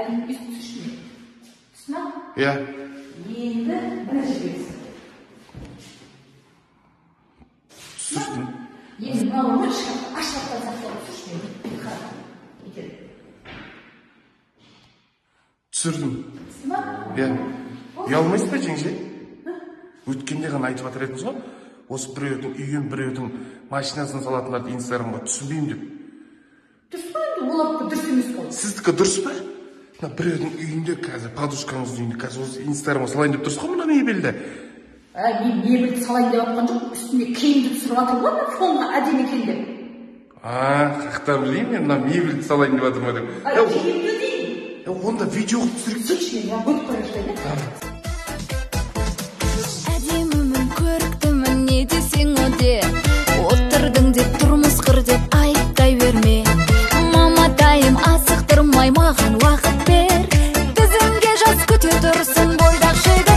Әлі өйстіп түсірші мені. Түсті ма? Иә. Енді мына жерге түсір. Түсірдім. Енді мынау шкаф ашып жатқан сияқты түсірші мені. Қара. Бүйтеді. Түсірдім. Түсті ма? Иә. Ұялмайсыз ба, жеңше? Өткенде ғана айтып жатыр едіңіз ғой, осы біреудің үйін, біреудің машинасын салатындарды инстаграмға түсінбеймін деп. Дұрыс қой енді, олардікі дұрыс емес қой. Сіздікі дұрыс па? Мына біреудің үйінде қазір, подружкаңыздың үйінде қазір осы инстаграмға салайын деп тұрсыз ғой мына мебельді. Ә, мен мебельді салайын деп жатқан жоқпын, үстіне киімді түсіріп жатыр ғой, мына фонға әдемі екен деп. А, қаяқтан білейін мен мына мебельді салайын деп жатыр ма деп. Ә, киімді деймін. Онда видео қылып түсірейік. Түсірші мені, өтіп бара жатайын. Әдемімін, көріктімін, не десең о де. Отырдың деп тұрмыс құр деп айыптай берме. Маматайым асықтырмай маған уақыт бер. Тізімге жас күте тұрсын бойдақ жігіт.